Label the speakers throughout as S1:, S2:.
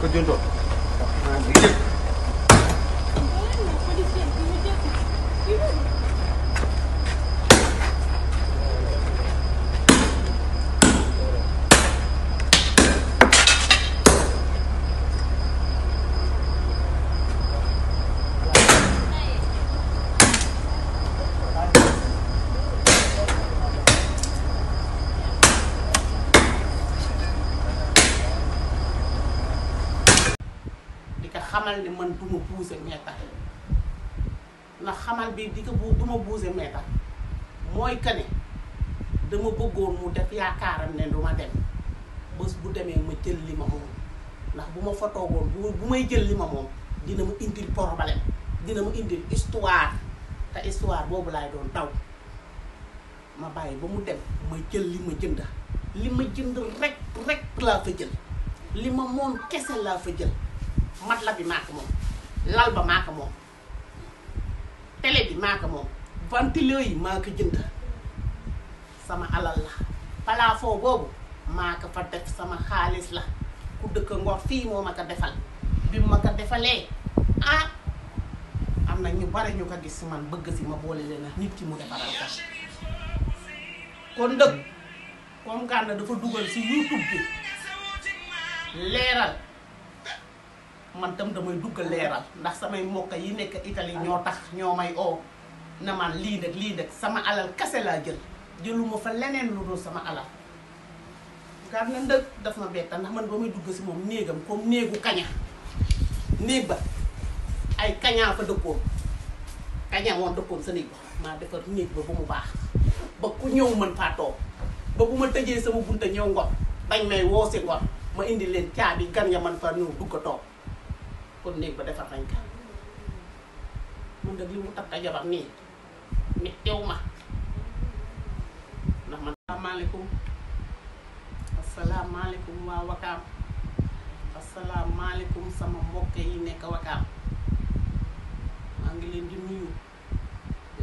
S1: ko junto
S2: xamal ni man duma buuse meetar ndax xamal bi di ko duma buuse meetar mooy que ne dama bëggoon mu def yaakaaram ne du ma dem bés bu demee ma jël li ma moom ndax bu ma fa toogoon bu may jël li ma moom dina ma indil problème dina ma indil histoire te histoire boobu laay doon daw ma bàyyi ba mu dem ma jël li ma jënd rek laa fa jël li ma moom kese laa fa jël mat la bi maa ko moom lal ba maa ko moom télé bi maa ko moom ventilo yi maa ko jënd sama alal la plafond boobu maa ko fa def sama xaalis la ku dëkk Ngor fii moo ma ko defal bi ma ko defalee am na ñu bari ñu ko gis si man bëgg si ma boole leen nit ki mu defaral ko kon dëgg comme Gana dafa dugal si YouTube bi leeral man tam damay duggal leeral ndax samay mbokk yi nekk Italie ñoo tax ñoo may oo na man lii nag sama alal kase laa jëluma fa leneen lu dul sama alal Gana ndëg daf ma betta ndax man ba may dugg si moom néegam comme néegu kaña néeg ba ay kañaa fa dëkkoon kaña woon dëkkoon sa néeg ba maa defar néeg ba mu baax ba ku ñëw mën faa toog ba bu ma tëjee sama bunta ñëw Ngor dañ may woo si Ngor ma indi leen caabi gan ya man fa ñëw dugg a toog kon néeg ba defar nañ ko man nag li mu takk jabar nii nit teew ma ndax man asalaamaaleykum waa Wakaam asalaamaaleykum sama mbokk yi nekk Wakaam maa ngi leen di nuyu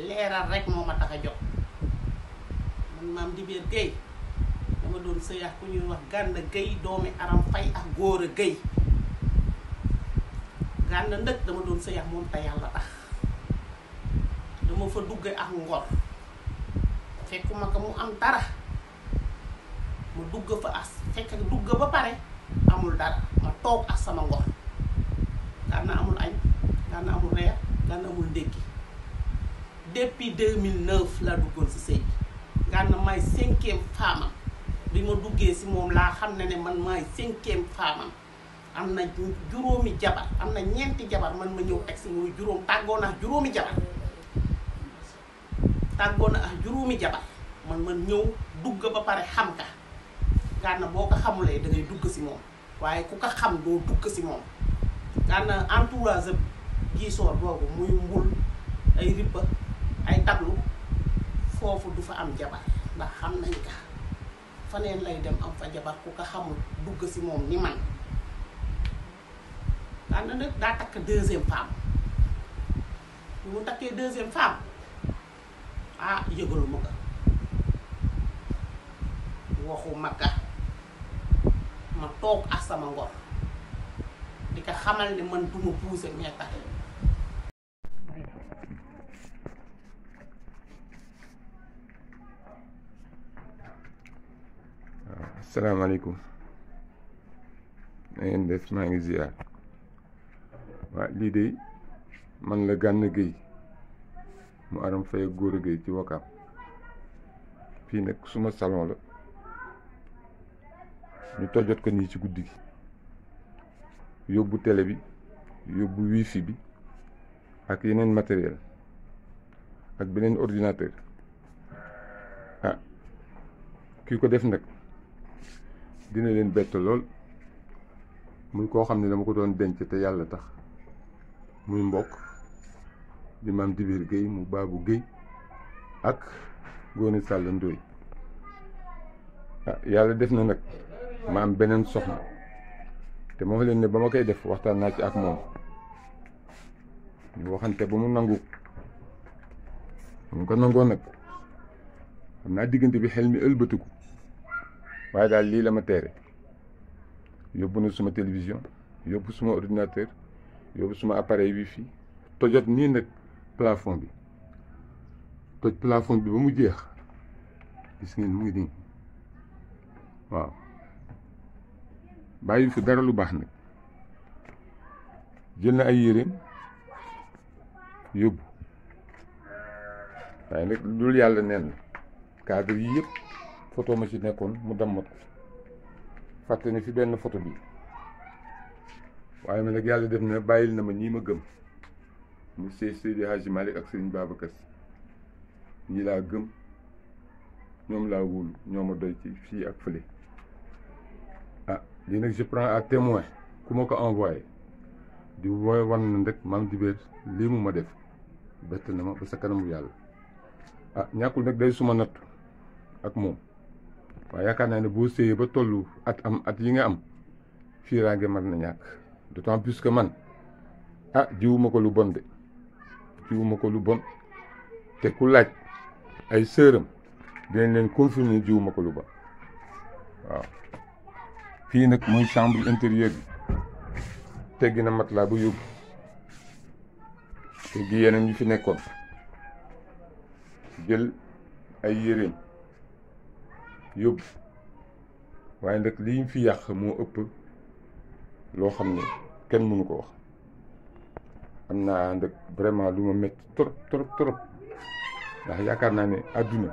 S2: leeral rek moo ma tax a jóg man Mame Dibir Gueye dama doon sëy ak ku ñuy wax Gana Gueye doomi Aram Faye ak Góora Gueye Gana ndëkk dama doon sëy ak moom te yàlla tax dama fa dugge ak Ngor fekkuma ko mu am dara mu dugg fa fekk dugg ba pare amul dara ma toog ak sama Ngor Gana amul añ Gana amul reer Gana amul ndékki depuis 2009 la duggoon si sëy bi Gana may 5e femme bi ma duggee si moom laa xam ne man maay 5e femme am na juróomi jabar am na ñeenti jabar man ma ñëw teg si muy juróom tàggoo na ak juróomi jabar man ñëw dugg ba pare xam ka Gana boo ko xamulee da ngay dugg si moom waaye ku ko xam doo dugg si moom Gana entourage gisoor boobu muy mbul ay ribba ay tablu foofu du fa am jabar ndax xam nañ ka faneen lay dem am fa jabar ku ko xamul dugg si moom ni man Gana nag daa takk 2e femme bu mu takkee 2e femme yëgalu ma ko waxu ma ka ma toog ak sama Ngor di ko xamal ne man duma buuse meetar
S3: asalaamaaleykum na ngeen def maa ngi ziar waa lii de man la Gana Gueye mu Aram Faye ak Góora Gueye ci Wakaam fii nag suma salon la ñu tojot ko nii ci guddi gi yóbbu télé bi yóbbu wifi bi ak yeneen matériel ak beneen ordinateur kii ko def nag dina leen bett lool muy koo xam ne dama ko doon denc te yàlla tax muy mbokk di Mame Dibir Gueye mu Babou Gueye ak Ngoné Sall Ndoye yàlla def na nag ma am beneen soxna te moo leen ne ba ma koy def waxtaan naa ci ak moom ñu waxante ba mu nangu mu ko nangoo nag xam naa diggante bi xel mi ëlbatiku waaye daal lii la ma teere yóbbu na suma télévision yóbbu suma ordinateur yóbbu suma appareil wifi tojot nii nag plafond bi toj plafond bi ba mu jeex gis ngeen mu ngi nii waaw bàyyi fi dara lu baax nag jël na ay yéreem yóbbu waaye nag loolu yàlla neen na cadre yi yëpp photo ma ci nekkoon mu dammat ko fàtte ne fi benn photo bi waaye ma nag yàlla def na bàyyil na ma ñii ma gëm monsieur Seydi Hadji Malick ak Serigne Babacar Sy ñii laa gëm ñoom laa wóolu ñoo ma doy ci fii ak fële ah lii nag je prends à témoin ku ma ko envoyé di wooy wan na rek Mame Dibér lii mu ma def bett na ma ba sa kanamu yàlla ah ñàkkul nag day suma natt ak moom waaye yaakaar naa ne boo séyee ba tollu at yi nga am fiiraange mën na ñàkk d'autant plus que man ah jiwuma ko lu bon de jiwuma ko lu bon te ku laaj ay sëram dinañ leen confirmer jiwuma ko lu bon waaw fii nag mooy chambre intérieure bi teggi na matelas bu yóbbu teggi yeneen yi fi nekkoon jël ay yéreem yóbbu waaye nag liñ fi yàq moo ëpp loo xam ne kenn mënu ko wax am naa nag vraiment lu ma métti trop trop trop ndax yaakaar naa ne àdduna